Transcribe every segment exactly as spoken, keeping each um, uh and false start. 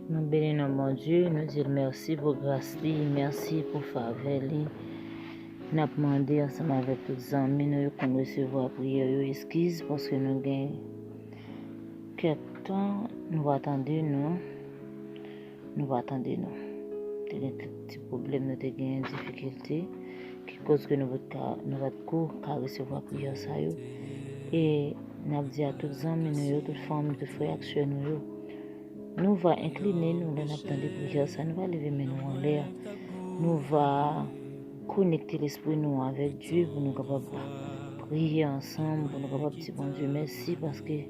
Nou beni non Bondye, nou di l mèsi pou gras li, mèsi pou favè li. N ap mande ansanm avèk tout zanmi nou yo konn resevwa priyè yo eskiz paske nou gen kèk tan nou pa tande nou, nou pa tande nou. Te gen kèk ti pwoblèm, nou te gen difikilte ki koz ke nou pa t ka, nou pa t ko ka resevwa priyè sa yo. E n ap di a tout zanmi nou yo, tout fanmi, tout frè ak sè nou yo, nou va enkline nou lè n ap tande priyè sa, nou va leve men nou anlè, nou va konekte lespri nou avèk Dye pou nou kapab priye ansanm, pou nou kapab di Bondye mèsi paske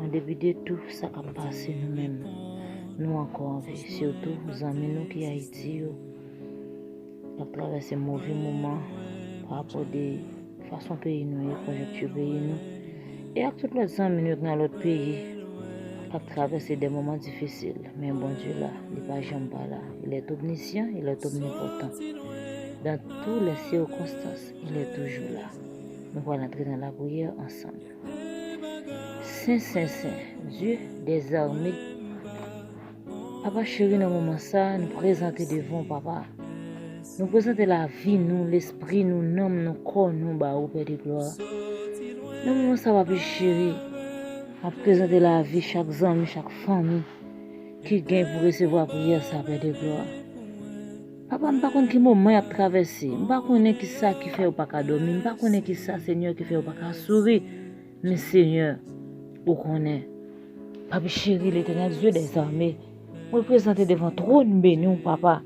an depi de tou sa k ap pase nou menm, nou ankò an vi, sitou zanmi nou ki Ayiti yo k ap travèse move moman pa rapò de fason peyi nou ye, konjonkti peyi nou, e ak tout lòt zanmi nou yo k nan lòt peyi k ap travèse de moman difisil. Men Bondye la, li pa janm pa la. Il est omniscient, il est omnipotent. Dans toutes les circonstances, il est toujours là. Nou pral antre nan lapriyè ansanm. Sen, sen, sen, Dye dèzame. Papa cheri, nan moman sa, nou prezante devan w, Papa. Nou prezante lavi nou, lespri nou, nanm nou, kò nou ba ou, Pè de glwa. Nan moman sa, Papa cheri, m ap prezante lavi chak zanmi, chak fanmi ki gen pou resevwa priyè sa, Pè de glwa. Papa, m pa konn ki moman y ap travèse. M pa konnen ki sa ki fè yo pa ka dòmi. M pa konnen ki sa, Senyè, ki fè yo pa ka souri. Men, Senyè, ou konnen. Papi cheri, Letènèl, Dye dèzame, mwen prezante devan twòn beni w, Papa,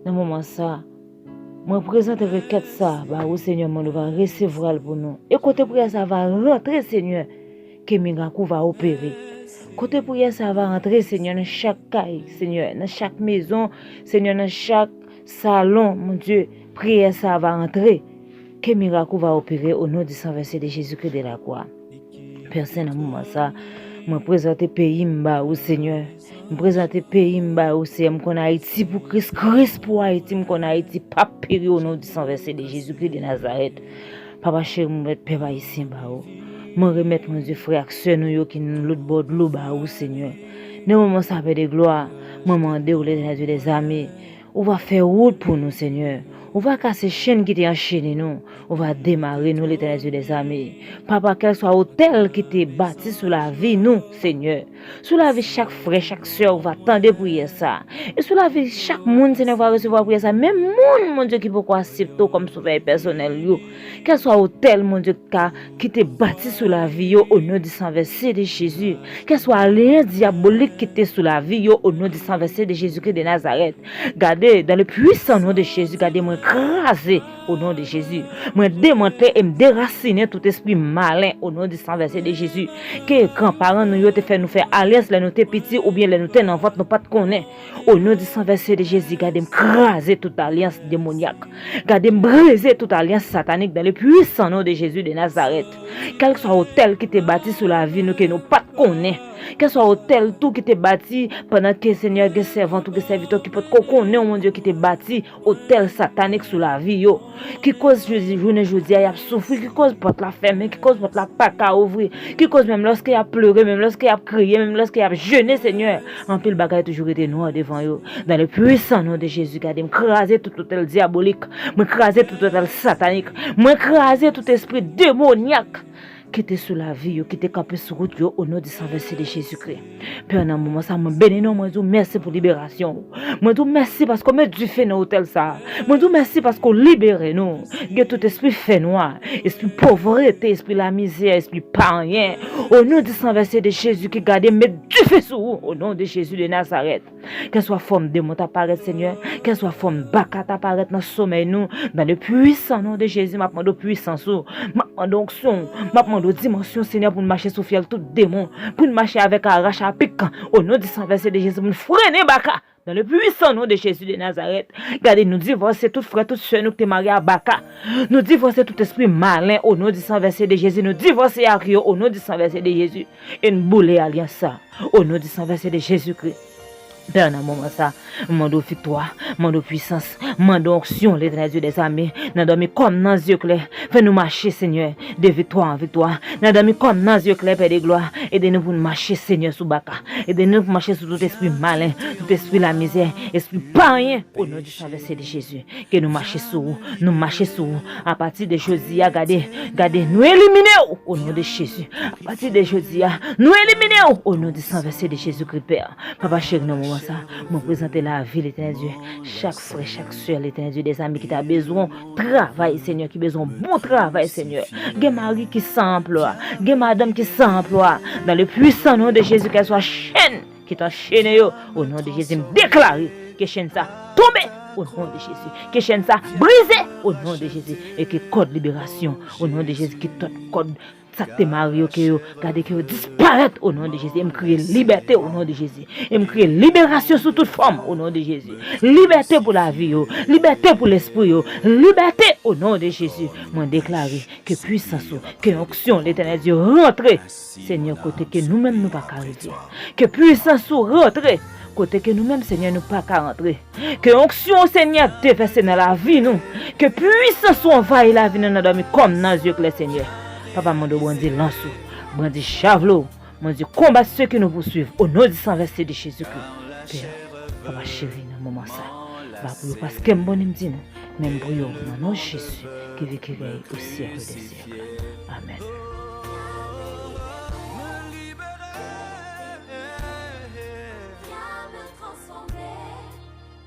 nan moman sa. Mwen prezante rekèt sa ba ou, Senyè, mwen nou va resevwa l pou nou. E kote priyè sa va rantre, Senyè, ke mirak ou va opere. Kote priyè sa va rantre, Senyè, nan chak kay, Senyè, nan chak mezon, Senyè, nan chak salon, Bondye, priyè sa va rantre. Ke mirak ou va opere o non di san vèse de Jezikri de lakwa. Pè Sen, nan moman sa, mwen prezante peyi m ba ou, Senyè. M prezante peyi m ba ou, Senyè. M konn Ayiti pou Kris, Kris pou Ayiti. M konn Ayiti p ap peri o non di san vèse de Jezikri de Nazarèt. Papa cheri, mwen remèt pèp ayisyen ba ou. Mwen remèt, Bondye, frè ak sè nou yo ki nan lòt bò dlo ba ou, Senyè. Nan moman sa, Pè de glwa, mwen mande w, Letènèl Dye dèzame, ou va fè wout pou nou, Senyè. Ou va kase chenn ki te anchene nou. Ou va demare nou, Letènèl Dye dèzame. Papa, kèlswa otèl ki te bati sou lavi nou, Senyè, sou lavi chak frè, chak sè, ou va tande priyè sa. E sou lavi chak moun, Senyè, va resevwa priyè sa. Menm moun, Bondye, ki poko aksepte w kòm sovè pèsonèl yo. Kèlswa otèl, Bondye, ka, ki te bati sou lavi yo, o non di san vèse de Jezi. Kèlswa alyans dyabolik ki te sou lavi yo, o non di san vèse de Jezikri de Nazarèt. Gade, dans le puissant nom de Jésus, gade mwen kraze, o non de Jezi. Mwen demantle e m derasinen tout espri malen, o non di san vèse de Jezi. Ke granparan nou yo te fè nou fè alyans lè nou te piti oubyen lè nou te nan vant nou pa t konnen. O non di san vèse de Jezi, gade m kraze tout alyans demonyak. Gade m brize tout alyans satanik dans le puissant nom de Jésus de Nazareth. Kèlkeswa otèl ki te bati sou lavi nou ke nou pa t konnen. Kèlkeswa otèl tou ki te bati pandan ke Senyè gen sèvant ou gen sèvitè ki potko konnen, o Bondye, ki te bati otèl satanik sou lavi yo. Ki koz jodi, jounen jodi a y ap soufri, ki koz pòt la fèmen, ki koz pòt la pa ka ouvri, ki koz menm lòske y ap plere, menm lòske y ap kriye, menm lòske y ap jene, Senyè, anpil bagay toujou rete nwa devan yo. Dans le puissant nom de Jésus, gade m kraze tout otèl dyabolik, mwen kraze tout otèl satanik, mwen kraze tout espri demonyak ki te sou lavi yo, ki te kanpe sou wout yo, o non di san vèse de Jezikri. Pè, nan moman sa, mwen beni non, mwen di w mèsi pou liberasyon ou. Mwen di w mèsi paske w met dife nan otèl sa. Mwen di w mèsi paske w libere nou. Gen tout espri fènwa, espri povrete, espri lamizè, espri pa anyen. O non di san vèse de Jezi ki gade m met dife sou ou, o non de Jezi de Nazarèt. Kèlswa fòm demon ta parèt, Senyè, kèlswa fòm baka ta parèt nan somèy nou, dans le puissant nom de Jésus, m ap mande w pwisans ou, m ap mande w onksyon, m ap mande w dimansyon, Senyè, pou n mache sou fyèl tout demon, pou n mache avèk arach a pik, o non di san vèse de Jezi, pou n frennen baka, dans le puissant nom de Jésus de Nazareth. Gade, nou divòse tout frè, tout sè nou ki te marye a baka. Nou divòse tout espri malen, o non di san vèse de Jezi, nou divòse ak yo, o non di san vèse de Jezi. E n boule alyans sa, o non di san vèse de Jezikri. Pè, nan moman sa, m mande w viktwa, m mande w pwisans, m mande w onksyon, Letènèl Dye dèzame, nan dòmi kòm nan zye klè. Fè nou mache, Senyè, de viktwa an viktwa, nan dòmi kòm nan zye klè, Pè de glwa. Ede nou pou n mache, Senyè, sou baka. Ede nou pou n mache sou tout espri malen, tout espri lamizè, espri pa anyen, o non di san vèse de Jezi. Ke nou mache sou ou, nou mache sou ou. Apati de jodi a, gade, gade, nou elimine w, o non de Jezi. Apati de jodi a, nou elimine w, o non di san vèse de Jezikri, Pè. Papa cheri, nan moman sa, mwen prezante lavi, Letènèl Dye, chak frè, chak sè, Letènèl Dye dèzame, ki ta bezwen travay, Senyè, ki bezwen bon travay, Senyè. Gen mari ki san anplwa, gen madanm ki san anplwa. Dans le puissant nom de Jésus, qu'elle soit chaîne ki t anchene yo, o non de Jezi, m deklare ke chèn sa tonbe, o non de Jezi. Ke chèn sa brize, o non de Jezi. E ke kòd liberasyon, o non de Jezi, ki tout kòd sa k te mare yo, ke yo, gade, ke yo disparèt, o non de Jezi. E m kriye libète, o non de Jezi. E m kriye liberasyon sou tout fanm, o non de Jezi. Libète pou lavi yo, libète pou lespri yo, libète, o non de Jezi. Mwen deklare ke pwisans ou, ke onksyon Letènèl Dye rantre, Senyè, kote ke nou menm nou pa ka rive. Ke pwisans ou rantre kote ke nou menm, Senyè, nou pa ka rantre. Ke onksyon, Senyè, devèse nan lavi nou. Ke pwisans ou anvayi lavi nou nan dòmi kòm nan zye klè, Senyè. Papa, mande w brandi lans ou, brandi javlo w, mande w konbat ceux qui nous poursuivent, o non di san vèse de Jezikri. Pè, papa cheri, nan moman sa, m pa priye w paske m bon, m di nou, men m priye w nan non Jezi ki viv, ki rèy au siècle des siècles. Amen. Viens me transformer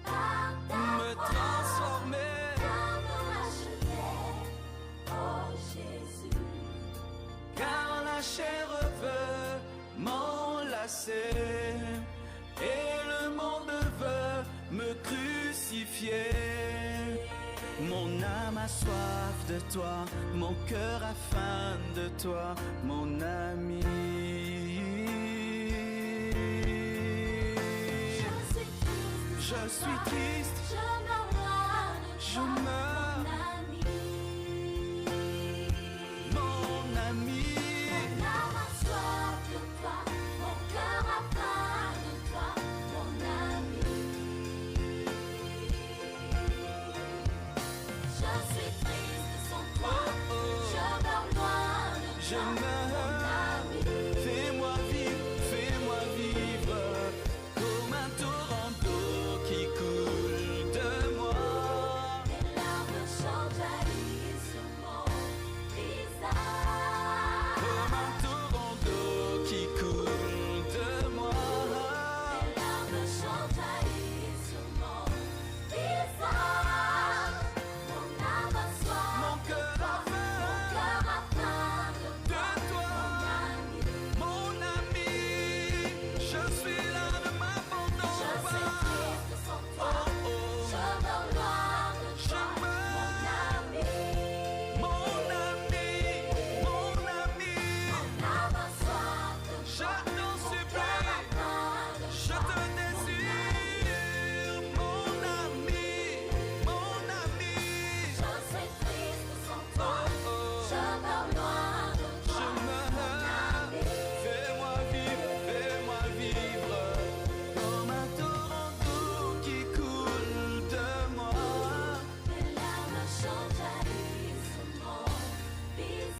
par ta parole. Viens me racheter, oh Jésus. Car la chair veut m'enlacer et le monde veut me crucifier. Mon âme a soif de toi, mon cœur a faim de toi, mon ami. Je suis triste, je meurs loin de toi, mon ami. Mon ami. Mon âme a soif de toi, mon cœur a faim de toi, mon ami. Je suis triste sans toi, je meurs loin de toi, mon ami.